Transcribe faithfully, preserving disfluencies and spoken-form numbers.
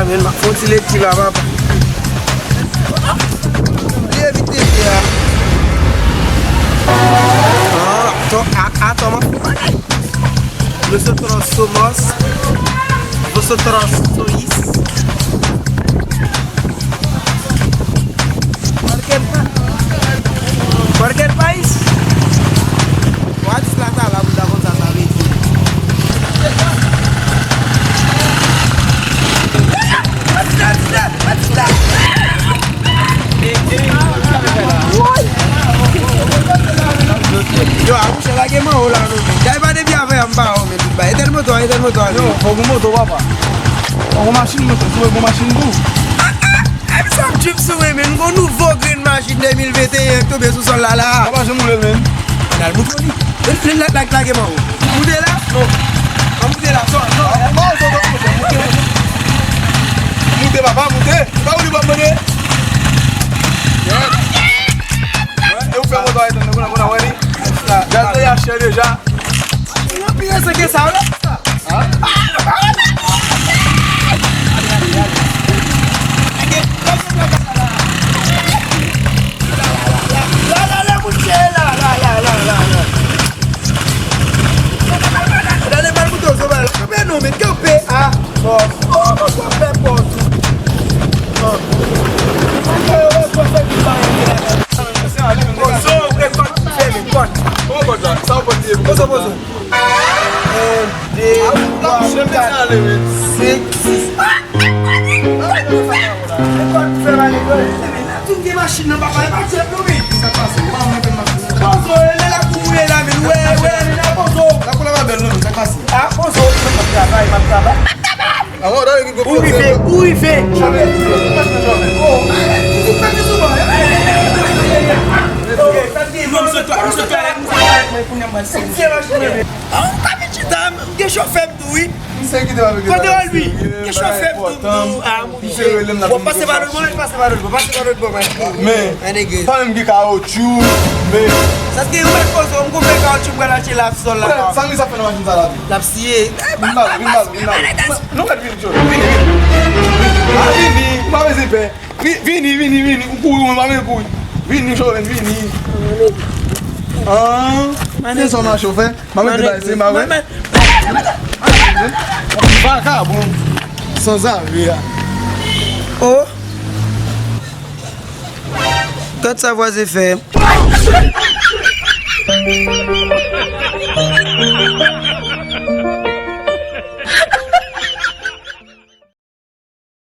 Men m ap fè yon ti lekti la, papa. Li evite te a. Ah, to, a, a, toma. Nosotros somos. Vosotros sois. Cualquier pa-, cualquier país. What is la ta la bouda konsa, sa vle di? Yo, a mouche lage manwo la, non. Gay pa depi avè a, m pa wè, men tout bagay. Etèn moto a, etèn moto a. Yo, fòk ou moto, papa. Fòk ou machin moto, sou yon bon machin tou. Ay, sa ap trip sou mwen, men m gon nouvo grenn machin de mil venteyen k tonbe sou sòl la, la. Papa, jan m woule l, men. Ann al moute li. Lè, lè, lè, lè, lage manwo. Moute la? Non. An moute la, sò, sò. An moute, moute, moute. Moute, papa, moute. Pa ou li w ap mande. E ou fè moto a etann, kounye a, kounye a, wè li. Gaz la chè deja. Li anpil se ke sa, wè. La, la, la, mouche, la, la, la. Gade mal mouton, so, kanpe non, men kanpe, a, fòs. Oh, mwen fè fòs. Oh. Mwen fè fòs, fè ki pa yon. Pozo, ou gen kòd ki fèmen, kòd. Pozo, pozo. En, de, twa, kat, senk, sis. Tout gen machin nan, papa, e pa djèb, non, men. Sa k pase? Ou pa mwen fè machin nan. Pozo, e lè la pou mouye la, men. Wè, wè, men la, pozo. La koulè pa bèl, non, men. Sa k pase? A, pozo, m ap travay, m ap travay. Ou rive, ou rive. Gen chofè m tou, wi. Kote w, Lwi? Gen chofè m tou, tou. A, mon cheri. Bon, pase pa lòt bò, pase pa lòt bò, pase pa lòt bò, men. Men, pa menm gen kawotchou, men. Sa se yon bèl koze, m gon bèl kawotchou, m pral achte la sou sòl la. Sa m di sa fè nan machin sa la tou. L ap siye. Vin ba nou, vin ba nou, vin ba nou. Nou mèt vin, Joe. Vini, vini. A, vini. Ou pa bezwen pè. Vi-, vini, vini, vini. Ou kouri, ou pa bezwen kouri. Vini, Joe, vini. Ah, se sa w nan chofè. M ap mete bay se, m ap wè. Vakabon. Sanzave a. Oh. Gad sa vwazen fè.